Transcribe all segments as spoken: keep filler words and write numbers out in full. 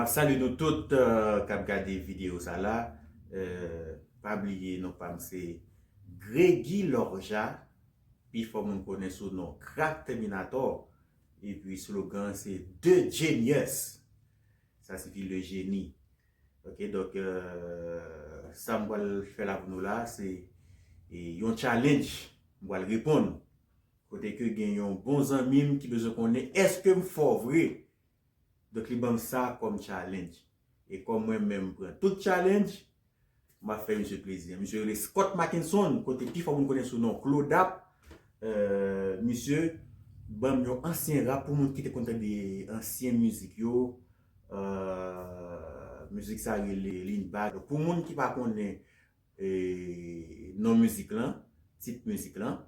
M ap salye nou tout, euh, k ap gade videyo sa la. Euh, pa bliye non pa m se Gregy Lorja, pi fò moun konnen sou non Crack Terminator. Epi slogan se The Genius. Sa sifi le jeni. Ok, donk, euh, sa m pral fè la pou nou la, se, e, yon challenge. M pral reponn. Kote ke gen yon bon zanmi m ki bezwen konnen èske m fò vre. Donk, li ban m sa kòm challenge. E kòm mwen menm m pran tout challenge, m ap fè misye plezi. Misye rele Scott Mackenson, kote pi fò moun konnen sou non Claudap. Euh, misye ban m yon ansyen rap pou moun ki te konn tande ansyen mizik yo. Euh, mizik sa rele Lean Back. Pou moun ki pa konnen, e, non mizik lan, tit mizik lan,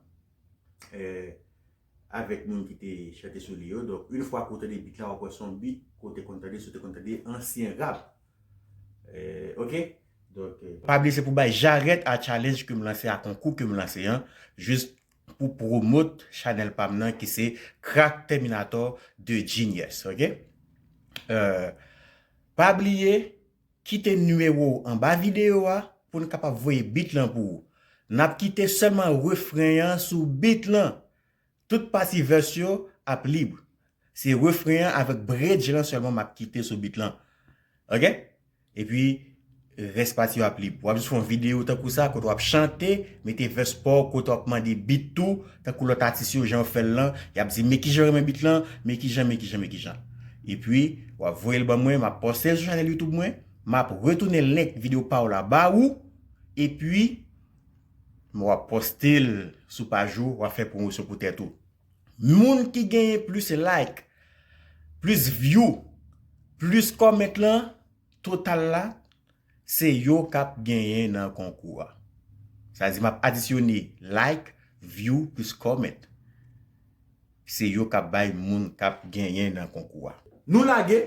e, avèk moun ki te chante sou li yo. Donk, yon fwa ke w tande beat la, w ap wè se yon beat ke w te konn tande, si w te konn tande ansyen rap. E, ok? Donk, e, pa bliye se pou bay jarèt a challenge ke m lanse, a konkou ke m lanse an, jis pou pwomot chanèl pa m nan ki se Crack Terminator The Genius, ok? E, pa bliye, kite nimewo w anba videyo a pou n kapab voye beat lan pou ou. N ap kite sèlman refren an sou beat lan. Tout pati verse yo ap lib. Se refren an avèk bridge lan sèlman m ap kite sou beat lan. Ok? Epi, rès pati yo ap lib. W ap jis fè yon videyo tankou sa, kote w ap chante, mete verse pa w, kote w ap mande beat tou, tankou lòt atis yo, jan yo fè l lan, y ap di, men kijan yo renmen beat lan, men kijan, men kijan, men kijan. Epi, w ap voye l ban mwen, m ap poste l sou chanèl YouTube mwen, m ap retounen link videyo pa w la ba ou, epi, w ap poste l sou paj ou, w ap fè pwomosyon pou tèt ou. Moun ki genyen plis like, plis view, plis comment lan, total la, se yo k ap genyen nan konkou a. Sa di m ap adisyone like, view, plis comment. Se yo k ap bay moun k ap genyen nan konkou a. Nou lage!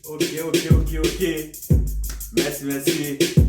Ok, ok, ok, ok. Mèsi, mèsi.